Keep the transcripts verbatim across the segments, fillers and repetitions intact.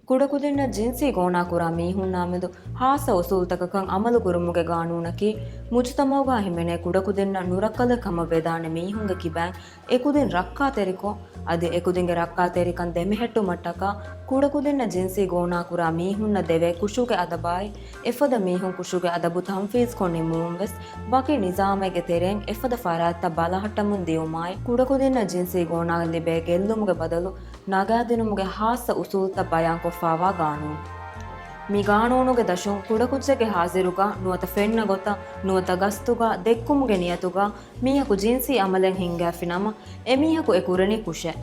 ކުޑަކުދިންނަށް ޖިންސީ ގޯނާކުރާ މީހުންނާމެދު ހާއްސަ އުސޫލުތަކަކަށް އަމަލުކުރުމުގެ ގާނޫނަކީ، މުޖުތަމަޢުގާ ހިމެނޭ ކުޑަކުދިންނަށް ނުރައްކަލެއް ކަމަށް ވެދާނެ މީހުންގެ ކިބައިން އެކުދިން ރައްކާތެރިކޮށް، އަދި އެކުދިންގެ ރައްކާތެރިކަން ދެމެހެއްޓުމަށްޓަކާ، ކުޑަކުދިންނަށް ޖިންސީ ގޯނާކުރާ މީހުންނަށް ދެވޭ ކުށުގެ އަދަބާއި، އެފަދަ މީހުން ކުށުގެ އަދަބު ތަންފީޒުކޮށް ނިމުމުން ވެސް، ވަކި ނިޒާމެއްގެ ތެރެއިން އެފަދަ ފަރާތްތައް ބަލަހައްޓަމުން ދިއުމާއި، ކުޑަކުދިންނަށް ޖިންސީ ގޯނާ ލިބޭ ގެއްލުމުގެ ބަދަލު ނަގާދިނުމުގެ ހާއްސަ އުސޫލުތައް ބަޔާންކޮށްފާވާ ގާނޫނު. މި ގާނޫނުގެ ދަށުން ކުޑަކުއްޖެއްގެ ހާޒިރުގަ ނުވަތަ ފެންނަ ގޮތަށް ނުވަތަ ގަސްތުގަ ދެއްކުމުގެ ނިޔަތުގަ މީހަކު ޖިންސީ އަމަލެއް ހިންގާފި ނަމަ، އެމީހަކު އެ ކުރަނީ ކުށެއް.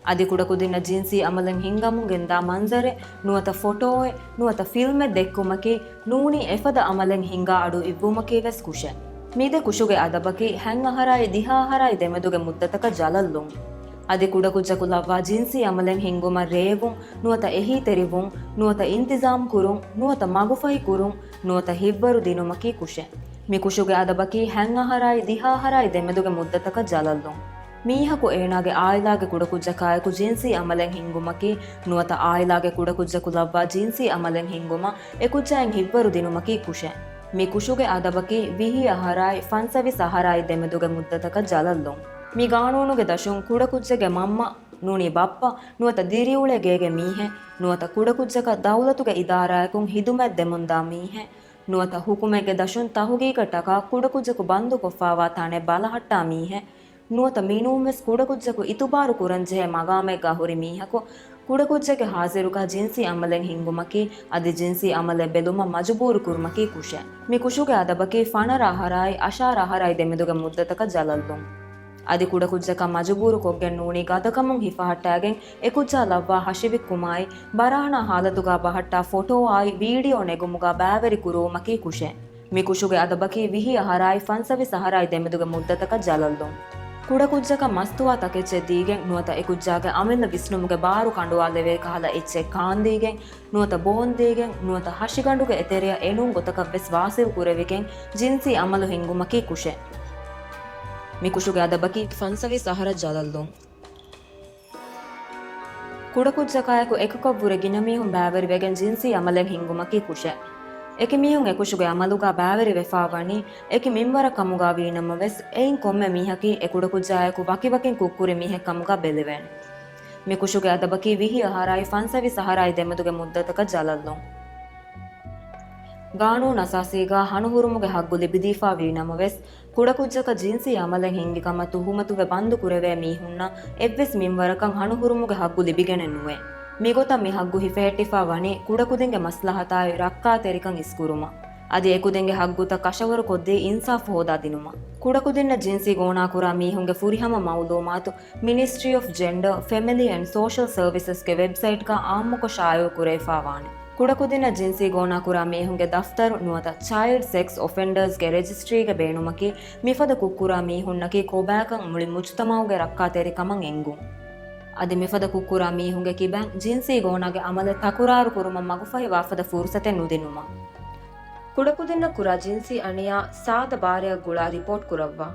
އަދި ކުޑަކުދިންނަށް ޖިންސީ އަމަލެއް ހިންގަމުން ގެންދާ މަންޒަރެއް ނުވަތަ ފޮޓޯއެއް ނުވަތަ ފިލްމެއް ދެއްކުމަކީ ނޫނީ އެފަދަ އަމަލެއް ހިންގާ އަޑު އިއްވުމަކީ ވެސް ކުށެއް. މި ދެ ކުށުގެ އަދަބަކީ ހަތް އަހަރާއި ދިހަ އަހަރާއި ދެމެދުގެ މުއްދަތަކަށް ޖަލަށްލުން. އަދި ކުޑަކުއްޖަކު ލައްވާ ޖިންސީ އަމަލެއް ހިންގުމަށް ރޭވުން ނުވަތަ އެހީތެރިވުން ނުވަތަ އިންތިޒާމް ކުރުން ނުވަތަ މަގުފަހި ކުރުން ނުވަތަ ހިތްވަރު ދިނުމަކީ ކުށެއް. މި ކުށުގެ އަދަބަކީ ހަތް އަހަރާއި ދިހަ އަހަރާއި ދެމެދުގެ މުއްދަތަކަށް ޖަލަށްލުން. މީހަކު އޭނާގެ އާއިލާގެ ކުޑަކުއްޖަކާއެކު ޖިންސީ އަމަލެއް ހިންގުމަކީ ނުވަތަ އާއިލާގެ ކުޑަކުއްޖަކު ލައްވާ ޖިންސީ އަމަލެއް ހިންގުމަށް އެކުއްޖާއިން ހިތްވަރު ދިނުމަކީ ކުށެއް. މި ކުށުގެ އަދަބަކީ ވިހި އަހަރާއި ފަންސަވީސް އަހަރާއި ދެމެދުގެ މުއްދަތަކަށް ޖަލަށްލުން. މި ގާނޫނުގެ ދަށުން ކުޑަކުއްޖެއްގެ މަންމަ، ނޫނީ ބައްޕަ، ނުވަތަ ދިރިއުޅޭ ގޭގެ މީހެއް، ނުވަތަ ކުޑަކުއްޖަކަށް ދައުލަތުގެ އިދާރާއަކުން ހިދުމަތް ދެމުންދާ މީހެއް، ނުވަތަ ހުކުމެއްގެ ދަށުން ތަހުގީގަށްޓަކާ ކުޑަކުއްޖަކު ބަންދުކޮށްފާވާ ތަނެއް ބަލަހައްޓާ މީހެއް، ނުވަތަ މިނޫންވެސް ކުޑަކުއްޖަކު އިތުބާރު ކުރަންޖެހޭ މަގާމެއްގާ ހުރި މީހަކު، ކުޑަކުއްޖެއްގެ ހާޒިރުގާ ޖިންސީ އަމަލެއް ހިންގުމަކީ އަދި ޖިންސީ އަމަލެއް ބެލުމަށް މަޖުބޫރު ކުރުމަކީ ކުށެއް. މި ކުށުގެ އަދަބަކީ ފަނަރަ އަހަރާއި އަށާރަ އަހަރާއި ދެމެދުގެ މުއްދަތަކަށް ޖަލަށްލުން. އަދި ކުޑަކުއްޖަކަށް މަޖުބޫރުކޮށްގެން ނޫނީ ގަދަކަމުން ހިފަހައްޓާގެން އެކުއްޖާ ލައްވާ ހަށިވިއްކުމާއި، ބަރާނާ ހާލަތުގާ ބަހައްޓާ ފޮޓޯއާއި ވީޑިއޯ ނެގުމުގާ ބައިވެރި ކުރުވުމަކީ ކުށެއް. މި ކުށުގެ އަދަބަކީ ވިހި އަހަރާއި ފަންސަވީސް އަހަރާއި ދެމެދުގެ މުއްދަތަކަށް ޖަލަށްލުން. ކުޑަކުއްޖަކަށް މަސްތުވާ ތަކެއްޗެއް ދީގެން ނުވަތަ އެކުއްޖާގެ އަމިއްލަ ވިސްނުމުގެ ބާރު ކަނޑުވާލެވޭ ކަހަލަ އެއްޗެއް ކާންދީގެން ނުވަތަ ބޯންދީގެން ނުވަތަ ހަށިގަނޑުގެ އެތެރެއަށް އެނޫން ގޮތަކަށްވެސް ވާސިލް ކުރެވިގެން ޖިންސީ އަމަލު ހިންގުމަކީ ކުށެއް. މި ކުށުގެ އަދަބަކީ ފަންސަވީސް އަހަރަށް ޖަލަށްލުން. ކުޑަކުއްޖަކާއެކު އެކަކަށްވުރެ ގިނަ މީހުން ބައިވެރިވެގެން ޖިންސީ އަމަލެއް ހިންގުމަކީ ކުށެއް. އެކި މީހުން އެކުށުގެ އަމަލުގާ ބައިވެރިވެފާވަނީ އެކި މިންވަރަށް ކަމުގާ ވީނަމަވެސް، އެއިން ކޮންމެ މީހަކީ އެ ކުޑަކުއްޖާއެކު ވަކިވަކިން ކުށްކުރި މީހެއް ކަމުގާ ބެލެވޭނެ. މި ކުށުގެ އަދަބަކީ ވިހި އަހަރާއި ފަންސަވީސް އަހަރާއި ދެމެދުގެ މުއްދަތަކަށް ޖަލަށްލުން. ގާނޫނު އަސާސީގާ ހަނުހުރުމުގެ ހައްގު ލިބިދީފާ ވީނަމަވެސް، ކުޑަކުއްޖަކަށް ޖިންސީ އަމަލެއް ހިންގި ކަމަށް ތުހުމަތުވެ ބަންދު ކުރެވޭ މީހުންނަށް އެއްވެސް މިންވަރަކަށް ހަނުހުރުމުގެ ހައްގު ލިބިގެނެއް ނުވޭ. މިގޮތަށް މި ހައްގު ހިފެހެއްޓިފާ ވަނީ ކުޑަކުދިންގެ މަސްލަހަތާއި ރައްކާތެރިކަން އިސްކުރުމަށް. އަދި އެކުދިންގެ ހައްގުތައް ކަށަވަރުކޮށްދީ އިންސާފު ހޯދާދިނުމަށް. ކުޑަކުދިންނަށް ޖިންސީ ގޯނާކުރާ މީހުންގެ ފުރިހަމަ މައުލޫމާތު މިނިސްޓްރީ އޮފް ޖެންޑަރ، ފެމިލީ އެންޑް ސޯޝަލް ސަރވިސަސްގެ ވެބްސައިޓްގަ އާއްމުކޮށް ޝާއިޢު ކުރެވިފާވާނެ. ކުޑަކުދިންނަށް ޖިންސީ ގޯނާކުރާ މީހުންގެ ދަފްތަރު ނުވަތަ ޗައިލްޑް ސެކްސް އޮފެންޑަރސްގެ ރެޖިސްޓްރީގެ ބޭނުމަކީ މިފަދަ ކުށްކުރާ މީހުންނަކީ ކޮބާކަން މުޅި މުޖުތަމަޢުގެ ރައްކާތެރިކަމަށް އެނގުން. އަދި މިފަދަ ކުށްކުރާ މީހުންގެ ކިބައިން ޖިންސީ ގޯނާގެ އަމަލެއް ތަކުރާރު ކުރުމަށް މަގުފަހިވާ ފަދަ ފުރުސަތެއް ނުދިނުމަށް. ކުޑަކުދިންނަށް ކުރާ ޖިންސީ އަނިޔާ ސާދަ ބާރައަށް ގުޅާ ރިޕޯޓް ކުރައްވާ.